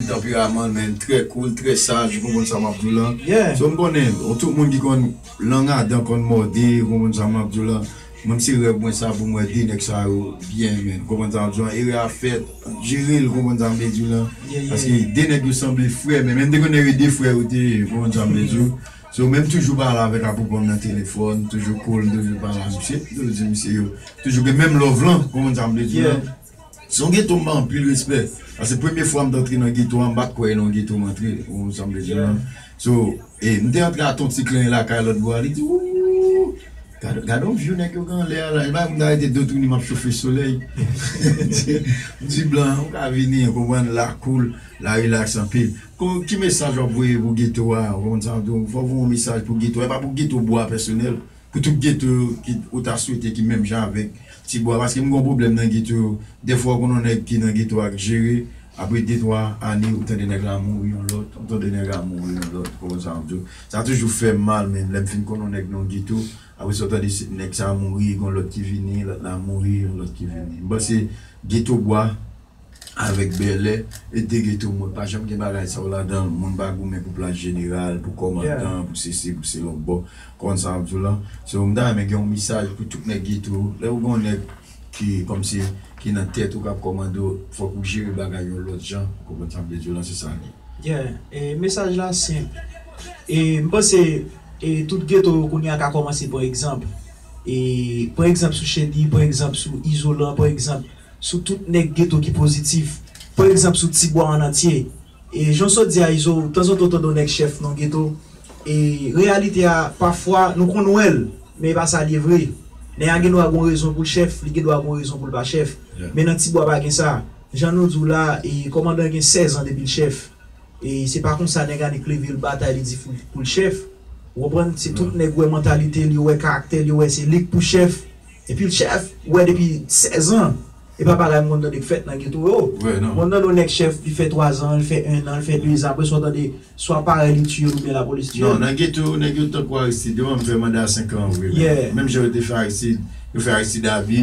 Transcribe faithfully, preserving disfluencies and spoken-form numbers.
Tanperaman l, men trè cool, trè saj, ou konprann sa m ap di w lan. Yeah. So m konnen, ou tout moun ki konn lang adan konn mòde, ou konprann sa m ap di w lan. Mwen se rèv mwen sa pou m wè de nèg sa yo byen, men ou konprann sa m ap di w lan. Erè a fèt, jere l, ou konprann sa m vle di w lan. Yeah, yeah. Paske de nèg yo sanble frè, men menm te konn yo de frè yo te ye, ou konprann sa m vle di w. So menm toujou pale avèk apou pran nan telefòn, toujou cool, toujou pale a misye, toujou di misye yo. Toujou gen menm love lan, ou konprann sa m vle di w lan. Yeah. Se yon geto m ba anpil respè. Paske premye fwa m t antre nan geto a, m pa t kwè e nan yon geto m antre, ou konprann sa m vle di w lan. So, e, m te antre a ton ti klenyen lakay lòt bò a, li di, "Ooh, gade, gade yon vyou nèg yo gen anlè a la." E bay m ta rete do touni m ap chofe solèy. M di, "Blan, ou ka vini, ou konprann, la cool, la relax anpil." Kon, ki mesaj w ap voye pou geto a? Ou konprann sa m di w? Fò w voye yon mesaj pou geto a. E pa pou geto bwa pèsonèl. Pou tout geto yo ki ou ta swete ki menm jan avèk ti bwa. Paske m gen yon pwoblèm nan geto yo. Dèfwa ou konn yon nèg ki nan geto a k jere, apre de twa ane, ou tande nèg la mouri yon lòt, ou tande nèg la mouri yon lòt, ou konprann sa m ap di w. Sa toujou fè m mal, men lè m fin konn yon nèg nan yon geto, apre sa ou tande se, nèg sa mouri, gen yon lòt ki vini, lòt la mouri, yon lòt ki vini. M panse geto bwa avèk bèlè, e de geto mwen, pa janm gen bagay sa yo ladan l. Moun pa goumen pou plas jeneral, pou kòmandan, pou sesi, pou se lòt bò. Konn sa m ap di w lan. So, m ta renmen gen yon mesaj pou tout nèg geto. Lè ou gen yon nèg ki, kòmsi, ki nan tèt ou k ap kòmande w, fòk ou jere bagay yon lòt jan. Ou konprann sa m vle di w lan, se sa l ye. Yeah, e mesaj la senp. E m panse e tout geto yo kounye a ka kòmanse pran egzanp. E pran egzanp sou Shady, pran egzanp sou Izolan, pran egzanp sou tout nèg geto ki pozitif. Pran egzanp sou Ti Bwa an antye. E jan w sot di a Izo, tanzantan w tande yon nèg chèf nan yon geto. E reyalite a, pafwa, nou konn wè l, men e pa sa l ye vre. Nèg la gen dwa gen yon rezon pou l chèf, li gen dwa gen yon rezon pou l pa chèf. Men nan Ti Bwa pa gen sa. Jan nou di w la, e kòmandan gen sèz an depi l chèf. E se pa konsa nèg la nik leve l batay, li di pou, pou l chèf. Ou konprann? Se tout nèg wè mantalite l, yo wè karaktè l, yo wè se li k pou chèf. Epi l chèf, ou wè depi sèz an. E pa bagay m konn tande k fèt nan geto yo. Wè, non. M konn tande yon nèg chèf, li fè twa zan, li fè en an, li fè de zan, apre sa w tande swa parèy li tiye l oubyen lapolis tiye Non, l. Nan geto, nèg yo tankou Aristide, yo menm fè manda senk an vre. Yeah. Menm jan yo te fè Aristide, yo fè Aristide Abi,